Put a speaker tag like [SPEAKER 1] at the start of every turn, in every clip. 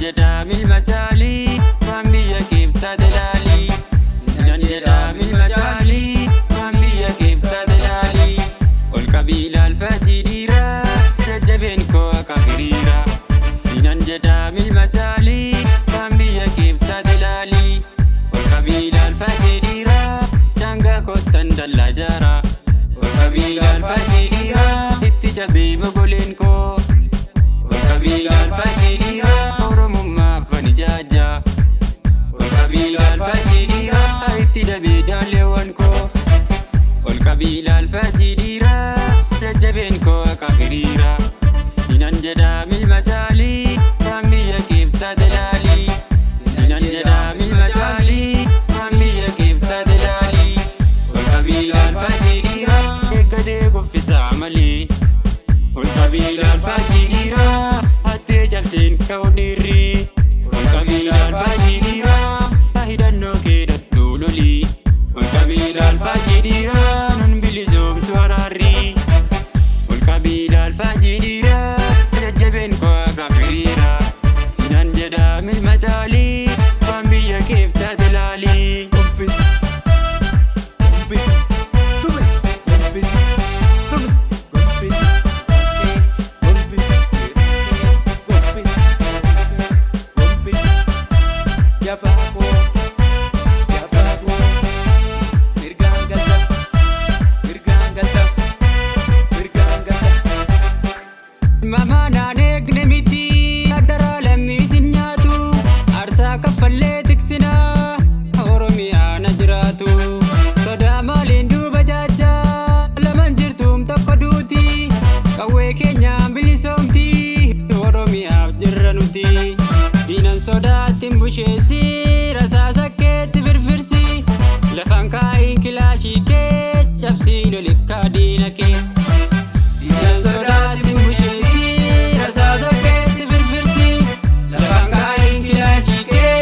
[SPEAKER 1] jedhaa milma caalii waan biyya keef taate laalii. Sinan jedhaa milma caalii waan biyya keef taate laalii. Ol qabiilaal faajii dhiiraa jajjabeen koo akka hiriira. Sinan jedhaa milma caalii waan biyya keef taate laalii. Ol qabiilaal faajii dhiiraa daangaa kottan dallaa jaaraa. Ol qabiilaal faajii dhiiraa itti cabee mogoleen koo. Ol qabiilaal faajii dhiiraa oromummaaf ani jaajaa. Ol qabiilaal faajii dhiiraa itti dabee jaalleewwan koo. Ol qabiilaal faajii dhiiraa jajjabeen koo akka hiriira. Sinan jedhaa milma caalii waan biyya keef taate laalii. Sinan jedhaa milma caalii waan biyya keef taate laalii. Ol qabiilaal faajii dhiiraa eeggatee kuffisaa malee. Ol qabiilaal faajii dhiiraa hattee cabseen ka'u dhiirri. Ol qabiilaal faajii dhiiraa hidhannoo kee dhadhuu lolii. Ol qabiilaal faajii dhiiraa nun bilisoomsu araarri. Ol qabiilaal faajii dhiiraa jajjabeen koo akka hiriira. Sinan jedhaa milma caalii waan biyya keef taate laalii.
[SPEAKER 2] Gombi, gombi, tube, gombi, tube, gombi, gombi, gombi, gombi, jabaakoo, jabaakoo, mirgaan galta, mirgaan galta, mirgaan galta.
[SPEAKER 1] Mama naan eegne miti addaraa lammii sin nyaatu aarsaa kaffallee tiksinaa Oromiyaa na jiraatu sodaa maaliin duuba jaajaa laman jirtuum tokko duuti qawwee keenyaan bilisoomti Oromiyaaf jirra nuti diinan sodaattiin busheessi rasaasa keetti firfirsi lafaan kaa'iin kilaashii kee cabsii lolikkaa diina kee. Diinan sodaatiin busheessi rasaasa keetti firfirsi lafaan kaa'iin kilaashii kee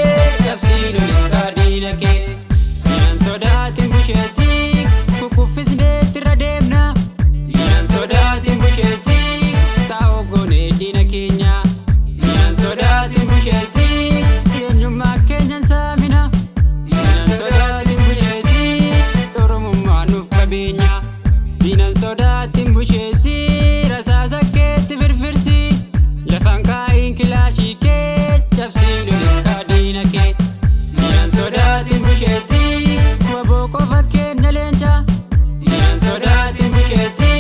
[SPEAKER 1] cabsii lolikkaa diina kee. Diinan sodaatiin busheessi kukuffisneetti irra deemna. Diinan sodaatiin busheessi taa'oo goonee diina keenya. Diinan sodaatiin busheessi eenyummaa keenyan saamina. Diinan sodaatiin busheessi oromummaa nuuf qabeenya. Diinan sodaatiin busheessi rasaasa keetti firfirsi lafaan kaa'iin kilaashii kee cabsii lolikkaa diina kee. Diinan sodaatiin busheessi waboo qofa keenya leenca. Diinan sodaatiin busheessi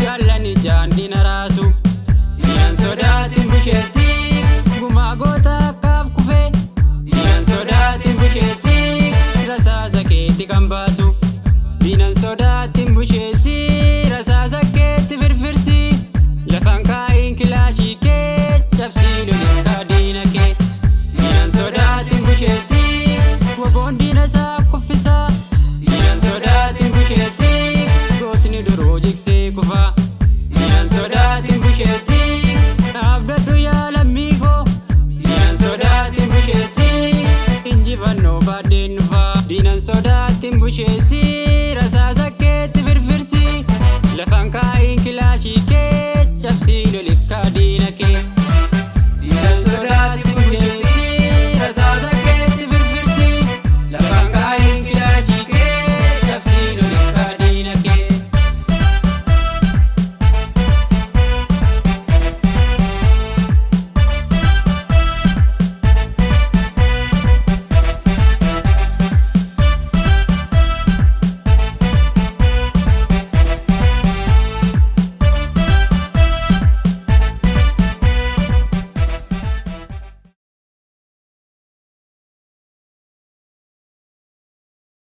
[SPEAKER 1] jaallan ijaan diina raasu. Diinan sodaatiin busheessi gumaa goota akkaaf kufee. Diinan sodaatiin busheessi rasaasa keetti kan baasu. Diinan sodaatiin busheessi rasaasa keetti firfirsi lafaan kaa'iin kilaashii kee cabsii lolikkaa diina kee. Diinan sodaatiin busheessi waboon diina isaa kuffisaa. Diinan sodaatiin busheessi gootni duruu jigsee kufa. Diinan sodaatiin busheessi dhaabdadhu yaa lammii koo. Diinan sodaatiin busheessi injifannoo baadheen dhufa. Diinan sodaatiin busheessi rasaasa keetti firfirsi lafaan kaa'iin kilaashii kee.